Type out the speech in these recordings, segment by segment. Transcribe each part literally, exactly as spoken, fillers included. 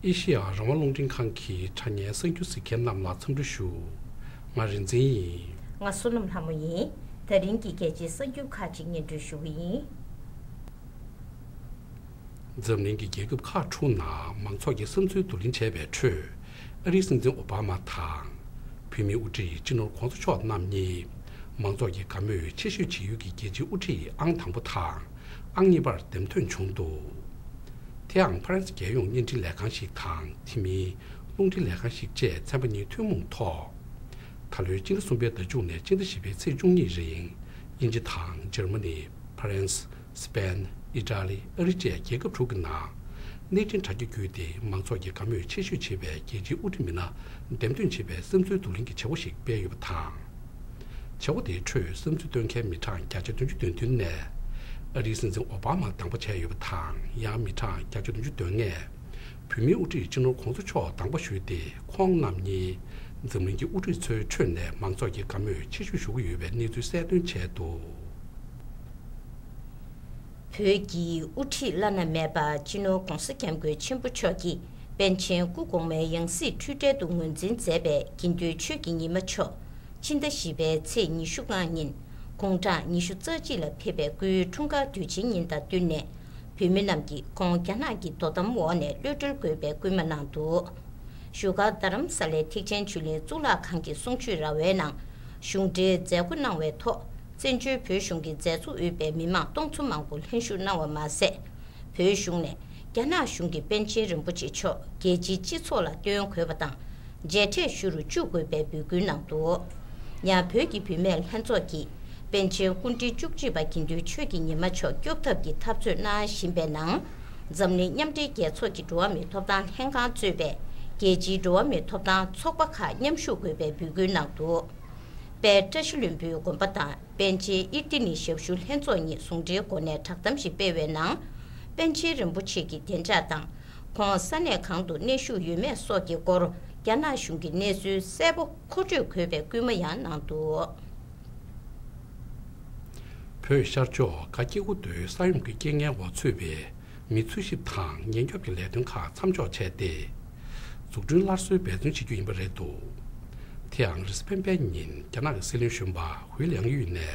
ཨེ་ཤེ་ཡ་རང་དབང་རླུང་འཕྲིན་ཁང་གི་དྲ་བརྙན་གསར་འགྱུར་གཟིགས་མཁན་རྣམས་ལ་འཚམས་འདྲི་ཞུ། ང་རིག་འཛིན་ཡིན། ང་བསོད་ནམས་ལྷ་མོ་ཡིན། ད་རིང་གི་རྒྱལ་སྤྱིའི་གསར་འགྱུར་ཁག་ཅིག་སྙན་སྒྲོན་ཞུ་གི་ཡིན། འཛམ་གླིང་གི་རྒྱལ་ཁབ་ཁག་དྲུག་ནང་མང་ཚོགས་ཀྱི་བསམ་ཚུལ་བསྡུ་ལེན་བྱས་པའི་ཁྲོད། ཨ་རིའི་སྲིད་འཛིན་ཨོ་བྷ་མ་དང་། བོད་མིའི་དབུ་ཁྲིད་སྤྱི་ནོར་༧གོང་ས་མཆོག་རྣམ་གཉིས། མང་ཚོགས་ཀྱི་དགའ་མོས་ཆེ་ཤོས་བྱེད་ཡུལ་གྱི་རྒྱལ་སྤྱིའི་དབུ་ཁྲིད་ཨང་དང་པོ་དང་། ཨང་གཉིས་པར་འདེམས་ཐོན་བྱུང་འདུག་དེའང་ཕ་རན་སི་རྒྱལ་ཡོངས་བརྙན་འཕྲིན་ལས་ཁང་ཞིག་དང་དེ་མིན་རླུང་འཕྲིན་ལས་ཁང་ཞིག་བཅས་ཚན་པ་གཉིས་ཐུན་མོང་ཐོག་ད་ལོའི་སྤྱི་ཟླ་གསུམ་པའི་ཟླ་མཇུག་ནས་སྤྱི་ཟླ་བཞི་པའི་ཚེས་བཅུ་གཉིས་རིང་དབྱིན་ཇི་དང་འཇར་མ་ནི། ཕ་རན་སི། སི་པེན། ཨི་ཊ་ལི། ཨ་རི་བཅས་རྒྱལ་ཁབ་དྲུག་གི་ནང་གནས་འཕྲིན་དྲ་རྒྱ་བརྒྱུད་དེ་མང་ཚོགས་ཀྱི་དགའ་མོས་ཆེ་ཤོས་བྱེད་པའི་རྒྱལ་སྤྱིའི་དབུ་ཁྲིད་མི་སྣ་འདེམས་ཐོན་བྱེད་པའི་བསམ་ཚུལ་བསྡུ་ལེན་གྱི་བྱ་བ་ཞིག་སྤེལ་ཡོད་པ་དང་། བྱ་བ་དེའི་ཁྲོད་བསམ་ཚུལ་བཏོན་མཁན་མི་གྲངས་བརྒྱ་ཆ་བདུན་ཅུ་དོན་བདུན་ནས། ཨ་རིའི་སྲིད་འཛིན་ཨོ་བྷ་མ་དང་པོ་བྱས་ཡོད་པ་དང་། ཡང་མི་གྲངས་བརྒྱ་ཆ་བདུན་ཅུ་དོན་ལྔས། བོད་མིའི་དབུ་ཁྲིད་སྤྱི་ནོར་༧གོང་ས་མཆོག་དང་པོ་ཞུས་ཏེ། ཁོང་རྣམ་གཉིས་འཛམ་གླིང་གི་དབུ་ཁྲིད་ཚོའི་ཁྲོད་ནས་མང་ཚོགས་ཀྱི་དགའ་མོས་ཆེ་ཤོས་ཞུ་གི་ཡོད་པའི་གནས་ཚུལ་གསལ་སྟོན་བྱས་འདུག་བོད་ཀྱི་དབུ་ཁྲིད་བླ་ན་མེད་པ་སྤྱི་ནོར་༧གོང་ས་༧སྐྱབས་མགོན་ཆེན་པོ་མཆོག་གིས་པཎ་ཆེན་སྐུ་གོང་མའི་ཡང་སྲིད་འཁྲུལ་བྲལ་དུ་ངོས་འཛིན་མཛད་པའི་དགེ་འདུན་ཆོས་ཀྱི་ཉི་མ་མཆོག་ཕྱི་ཟླ་བཞི་པའི་ཚེས་ཉི་ཤུ་ལྔ་ཉིན་དགུང་གྲངས་ཉི་ཤུ་རྩ་གཅིག་ལ་ཕེབས་པའི་སྐུའི་འཁྲུངས་སྐར་དུས་ཆེན་ཉིན་དང་བསྟུན་ནས། བོད་མི་རྣམས་ཀྱིས་ཁོང་རྒྱ་ནག་གི་དོ་དམ་འོག་ནས་གློད་གྲོལ་དགོས་པའི་སྐུལ་མ་གནང་འདུག་བཞུགས་སྒར་རྡ་རམ་ས་ལའི་ཐེག་ཆེན་ཆོས་གླིང་གཙུག་ལག་ཁང་གི་གསུང་ཆོས་ར་བའི་ནང་གཞུང་འབྲེལ་མཛད་སྒོ་གནང་བའི་ཐོག་བཙན་བྱོལ་བོད་གཞུང་གི་མཛད་གཙོ་དབུས་པའི་མི་མང་སྟོང་ཚོ་མང་པོ་ལྷན་ཞུགས་གནང་བ་མ་ཟད། བོད་གཞུང་ནས་རྒྱ་ནག་གཞུང་གིས་པཎ་ཆེན་རིན་པོ་ཆེ་མཆོག་རྒྱལ་སྤྱིའི་སྤྱི་ཚོགས་ལ་སྟོན་དགོས་པ་དང་། མཇལ་འཕྲད་ཞུ་རུ་བཅུག་དགོས་པའི་འབོད་སྐུལ་གནང་འདུག་ཡང་བོད་ཀྱི་བུད་མེད་ལྷན་ཚོགས་ཀྱིས་པཎ་ཆེན་སྐུ་ཕྲེང་བཅུ་གཅིག་པ་དགེ་འདུན་ཆོས་ཀྱི་ཉི་མ་མཆོག་སྐྱོབ་ཐབས་ཀྱི་འཐབ་རྩོད་གནང་བཞིན་པའི་ནང་། འཛམ་གླིང་མཉམ་འབྲེལ་རྒྱལ་ཚོགས་ཀྱི་འགྲོ་བ་མིའི་ཐོབ་ཐང་ལྷན་ཁང་གཙོས་པའི་རྒྱལ་སྤྱིའི་འགྲོ་བ་མིའི་ཐོབ་ཐང་ཚོགས་པ་ཁག་མཉམ་ཞུགས་དགོས་པའི་འབོད་སྐུལ་གནང་འདུག་དཔལ་བཀྲ་ཤིས་ལྷུན་པོའི་དགོན་པ་དང་པཎ་ཆེན་ཨིར་ཏི་ནི་ཞབས་ཞུ་ལྷན་ཚོགས་གཉིས་ཟུང་འབྲེལ་སྒོ་ནས་བསྒྲགས་གཏམ་ཞིག་སྤེལ་བའི་ནང་། པཎ་ཆེན་རིན་པོ་ཆེ་གི་བདེ་འཇགས་དང་། ཁོང་ས་གནས་གང་དུ་གནས་བཞུགས་ཡོད་མེད་སོགས་ཀྱི་སྐོར་རྒྱ་ནག་གཞུང་གི་གནས་ཚུལ་གསལ་པོ་མཁོ་སྤྲོད་དགོས་པའི་སྐུལ་མ་ཡང་གནང་འདུག་བོད་ཤར་ཕྱོགས་ག་སྐྱེ་དགུ་མདོའི་ས་ཡོམ་གྱི་རྐྱེན་ངན་འོག་ཚུད་པའི་མི་འཚོལ་ཞིབ་དང་ཉེན་སྐྱོབ་ཀྱི་ལས་དོན་ཁག་མཚམས་འཇོག་བྱས་ཏེ། འཛུགས་སྐྲུན་སླར་གསོའི་འབད་བརྩོན་བྱེད་རྒྱུ་ཡིན་པ་རེད་འདུག་དེའང་རེས་གཟའ་སྤེན་པའི་ཉིན་རྒྱ་ནག་གི་སྲིད་བློན་གཞོན་པ་ཧུའེ་ལིའང་ཡུས་ནས།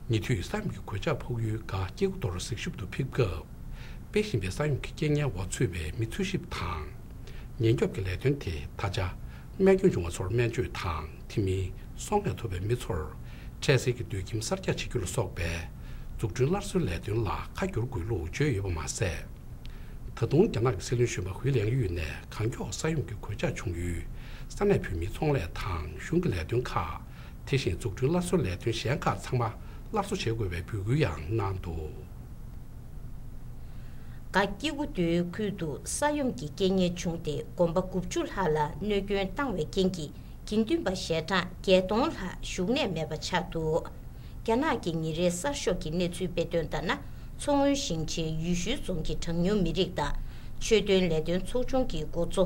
ཉེ་དུས་ས་ཡོམ་གྱི་གོད་ཆག་ཕོག་ཡུལ་ག་སྐྱེ་དགུ་མདོར་གཟིགས་ཞིབ་ཏུ་ཕེབས་སྐབས། སྤེལ་བཞིན་པའི་ས་ཡོམ་གྱི་རྐྱེན་ངན་འོག་ཚུད་པའི་མི་འཚོལ་ཞིབ་དང་། ཉེན་སྐྱོབ་ཀྱི་ལས་དོན་དེ་ད་ཆ། རྨས་སྐྱོན་བྱུང་བ་ཚོར་སྨན་བཅོས་དང་། དེ་མིན་སྲོག་ནད་ཐོབ་པའི་མི་ཚོར། འཕྲལ་སེལ་གྱི་སྡོད་ཁྱིམ་གསར་རྒྱག་བྱེད་རྒྱུ་ལ་སོགས་པའི། འཛུགས་སྐྲུན་སླར་གསོའི་ལས་དོན་ལ་ཁ་བསྒྱུར་དགོས་ལུགས་བརྗོད་ཡོད་པ་མ་ཟད། ད་དུང་རྒྱ་ནག་གི་སྲིད་བློན་གཞོན་པ་ཧུའེ་ལིའང་ཡུས་ནས་གང་མགྱོགས་ས་ཡོམ་གྱི་གོད་ཆག་བྱུང་ཡུལ། ས་གནས་བོད་མིའི་ཚོང་ལས་དང་གཞུང་གི་ལས་དོན་ཁག་དེ་བཞིན་འཛུགས་སྐྲུན་སླར་གསོའི་ལས་དོན་གཞན་ཁག་ཚང་མ་སླར་གསོ་བྱེད་དགོས་པའི་འབོད་སྐུལ་ཡང་གནང་འདུག་ག་སྐྱེ་དགུ་མདོའི་ཁུལ་དུ་ས་ཡོམ་གྱི་རྐྱེན་ངན་བྱུང་སྟེ་དགོན་པ་དགུ་བཅུ་ལྷག་ལ་གནོད་སྐྱོན་བཏང་བའི་རྐྱེན་གྱིས། དགེ་འདུན་པ་ཞལ་གྲངས་བརྒྱད་སྟོང་ལྷག་བཞུགས་གནས་མེད་པ་ཆགས་འདུག་རྒྱ་ནག་གི་ཉིན་རེའི་གསར་ཤོག་གི་གནས་ཚུལ་སྤེལ་དོན་ལྟར་ན། མཚོ་སྔོན་ཞིང་ཆེན་ཡུལ་ཤུལ་རྫོང་གི་གྲངས་ཉུང་མི་རིགས་དང་། ཆོས་དོན་ལས་དོན་ཚོགས་ཆུང་གི་འགོ་གཙོ་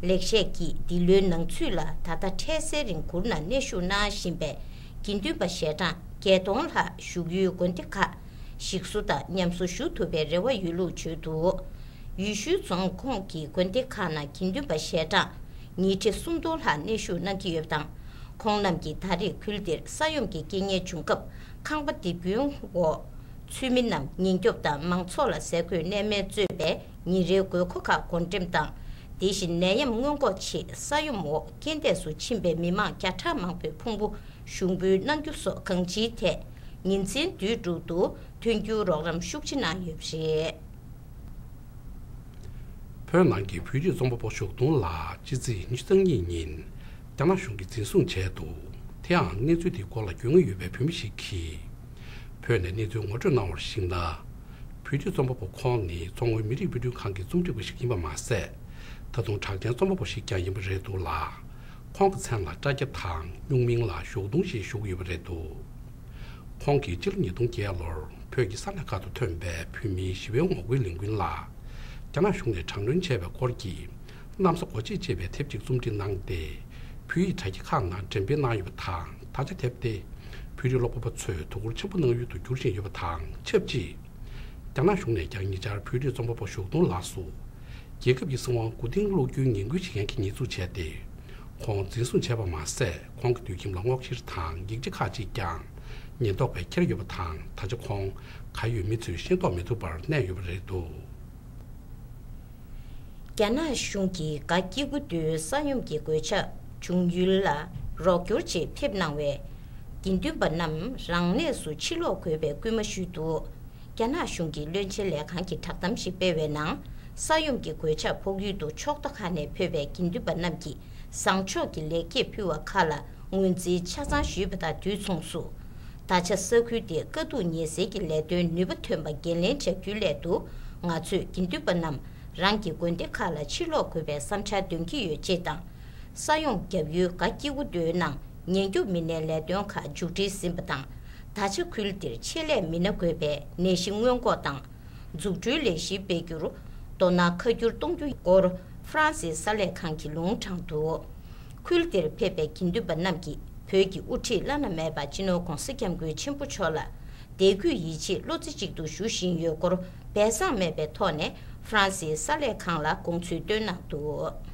ལེགས་བཤད་ཀྱིས་འདི་ལོའི་ནང་ཚུད་ལ་ད་ལྟ་འཕྲལ་སེལ་རིང་གུར་ནང་གནས་བཞུགས་གནང་བཞིན་པའི་དགེ་འདུན་པ་ཞལ་གྲངས་བརྒྱད་སྟོང་ལྷག་བཞུགས་ཡུལ་དགོན་སྡེ་ཁག་ཞིག་གསོ་དང་ཉམས་གསོ་ཞུ་ཐུབ་པའི་རེ་བ་ཡོད་ལུགས་བརྗོད་འདུག་ཡུལ་ཤུལ་རྫོང་ཁོངས་ཀྱི་དགོན་སྡེ་ཁག་ནང་དགེ་འདུན་པ་ཞལ་གྲངས་ཉིས་ཁྲི་སུམ་སྟོང་ལྷག་གནས་བཞུགས་གནང་གི་ཡོད་པ་དང་། ཁོང་རྣམས་ཀྱིས་ད་རེས་ཁུལ་འདིར་ས་ཡོམ་གྱི་རྐྱེན་ངན་བྱུང་སྐབས་ཁང་པ་རྡིབ་སྐྱོན་འོག་ཚུད་མི་རྣམས་ཉེན་སྐྱོབ་དང་མང་ཚོགས་ལ་ཟས་གོས་གནས་མལ་གཙོས་པའི་ཉིན་རེའི་དགོས་མཁོ་ཁག་བགོ་འགྲེམས་དང་། དེ་བཞིན་ནད་ཡམས་སྔོན་འགོག་ཆེད་ས་ཡོམ་འོག་རྐྱེན་འདས་སུ་ཕྱིན་པའི་མི་མང་བརྒྱ་ཕྲག་མང་པོའི་ཕུང་པོ་ཞུགས་འབུལ་གནང་རྒྱུ་སོགས་གང་ཅིའི་ཐད་ཉིན་མཚན་དུས་དྲུག་ཏུ་ཐོན་རྒྱུའི་རོགས་རམ་ཤུགས་ཆེ་གནང་ཡོད་པ་རེད། བོད་ནང་གི་བོད་རིགས་རྩོམ་པ་པོ་ཞོགས་དུང་ལགས་ཕྱི་ཚེས་ཉི་ཤུ་རྩ་གཉིས་ཉིན་རྒྱ་ནག་གཞུང་གིས་འཛིན་བཟུང་བྱས་འདུག་དེའང་གནས་ཚུལ་དེའི་སྐོར་ལ་རྒྱུས་མངའ་ཡོད་པའི་བོད་མི་ཞིག་གིས་བོད་ནས་གནས་ཚུལ་ངོ་སྤྲོད་གནང་བར་གཞིགས་ན། བོད་རིགས་རྩོམ་པ་པོ་ཁོང་ནི་མཚོ་སྔོན་མི་རིགས་དཔེ་སྐྲུན་ཁང་གི་རྩོམ་སྒྲིག་པ་ཞིག་ཡིན་པ་མ་ཟད། ད་དུང་གྲགས་ཅན་རྩོམ་པ་པོ་ཞིག་ཀྱང་ཡིན་པ་རེད་འདུག་ལ། ཁོང་གི་མཚན་ལ་སྐྲ་རྒྱ་དང་སྨྱུག་མིང་ལ་ཞོགས་དུང་ཞེས་ཞུ་གི་ཡོད་པ་རེད་འདུག་ཁོང་གིས་སྤྱི་ལོ་ཉིས་སྟོང་བརྒྱད་ལོར་བོད་ཀྱི་ས་གནས་ཁག་ཏུ་ཐོན་པའི་བོད་མིའི་ཞི་བའི་ངོ་རྒོལ་ལས་འགུལ་ལ། རྒྱ་ནག་གཞུང་ནས་དྲག་གནོན་བྱས་པའི་སྐོར་གྱི་གནམ་ས་སྒོ་འབྱེད་ཅེས་པའི་དེབ་ཅིག་རྩོམ་སྒྲིག་གནང་སྟེ། བོད་ཡིག་དྲ་རྒྱ་ཁག་ནང་འགྲེམས་སྤེལ་གནང་ཡོད་པ་དང་། ད་ཆ་དེབ་དེ་བོད་རིགས་ཀློག་པ་པོ་ཚོས་དོ་ཁུར་ཆེན་པོ་གནང་ཡུལ་དུ་འགྱུར་བཞིན་ཡོད་པ་དང་ཆབས་ཅིག་རྒྱ་ནག་གཞུང་ནས་ཀྱང་ཉེ་ཆར་བོད་རིགས་རྩོམ་པ་པོ་ཞོགས་དུང་ལགས་སུ། རྒྱལ་ཁབ་ཀྱི་སྲིད་དབང་སྐུ་རྟེན་སློག་རྒྱུའི་ངན་སྐུལ་བྱེད་མཁན་གྱི་ཉེས་འཛུགས་བྱས་ཏེ། ཁོང་འཛིན་བཟུང་བྱས་པ་མ་ཟད། ཁོང་གི་སྡོད་ཁྱིམ་ལ་སྔོག་བཤེར་དང་ཡིག་ཆ་ཁག་ཅིག་ཀྱང་ཉེན་རྟོག་པས་འཁྱེར་ཡོད་པ་དང་། ད་ཆ་ཁོང་གར་ཡོད་མེད་ཚོས་ཤེས་རྟོགས་མི་ཐུབ་པར་གནས་ཡོད་པ་རེད་འདུག། རྒྱ་ནག་གཞུང་གིས་ག་སྐྱེ་དགུ་མདོའི་ས་ཡོམ་གྱི་གོད་ཆག་བྱུང་ཡུལ་ལ་རོགས་སྐྱོར་ཆེད་ཕེབས་གནང་བའི་དགེ་འདུན་པ་རྣམས་རང་གནས་སུ་ཕྱིར་ལོག་དགོས་པའི་སྐུལ་མ་ཞུས་འདུག། རྒྱ་ནག་གཞུང་གི་བློན་ཆེན་ལས་ཁང་གི་བསྒྲགས་གཏམ་ཞིག་སྤེལ་བའི་ནང་། ས་ཡོམ་གྱི་གོད་ཆག་ཕོག་ཡུལ་དུ་ཕྱོགས་མཐའ་ཁག་ནས་ཕེབས་པའི་དགེ་འདུན་པ་རྣམས་ཀྱིས་བཟང་ཕྱོགས་ཀྱི་ལེགས་སྐྱེས་ཕུལ་བ་ཁག་ལ་ངོས་འཛིན་ཆ་ཚང་ཞུས་པ་དང་དུས་མཚུངས་སུ། ད་ཆ་ས་ཁུལ་དེ་དཀའ་སྡུག་ཉེན་སེལ་གྱི་ལས་དོན་ནུས་པ་ཐོན་པ་འགན་ལེན་བྱ་རྒྱུའི་སླད་དུ། ང་ཚོས་དགེ་འདུན་པ་རྣམས་རང་གི་དགོན་སྡེ་ཁག་ལ་ཕྱིར་ལོག་དགོས་པའི་བསམ་འཆར་འདོན་གྱི་ཡོད་ཅེས་དང་། ས་ཡོམ་བརྒྱབ་ཡུལ་ག་སྐྱེ་དགུ་མདོའི་ནང་ཉེན་སྐྱོབ་མི་སྣའི་ལས་དོན་ཁག་མཇུག་སྒྲིལ་ཟིན་པ་དང་། ད་ཆ་ཁུལ་དེར་ཆེད་ལས་མི་སྣ་དགོས་པའི་ནད་གཞི་སྔོན་འགོག་དང་། འཛུགས་སྐྲུན་ལས་གཞི་སྤེལ་རྒྱུར་དོ་སྣང་ཁ་སྒྱུར་གཏོང་རྒྱུའི་སྐོར་ཧྥ་རན་སིའི་གསར་ལས་ཁང་གིས་ལུང་དྲངས་འདུག། ཁུལ་དེར་ཕེབས་པའི་དགེ་འདུན་པ་རྣམས་ཀྱིས་བོད་ཀྱི་དབུ་ཁྲིད་བླ་ན་མེད་པ་སྤྱི་ནོར་༧གོང་ས་༧སྐྱབས་མགོན་ཆེན་པོ་མཆོག་ལ་དད་གུས་ཡིད་ཆེས་བློ་རྩེ་གཅིག་ཏུ་ཞུ་བཞིན་ཡོད་སྐོར་སྦས་གསང་མེད་པའི་ཐོག་ནས་ཧྥ་རན་སིའི་གསར་ལས་ཁང་ལ་དགོངས་ཚུལ་བཏོན་གནང་འདུག།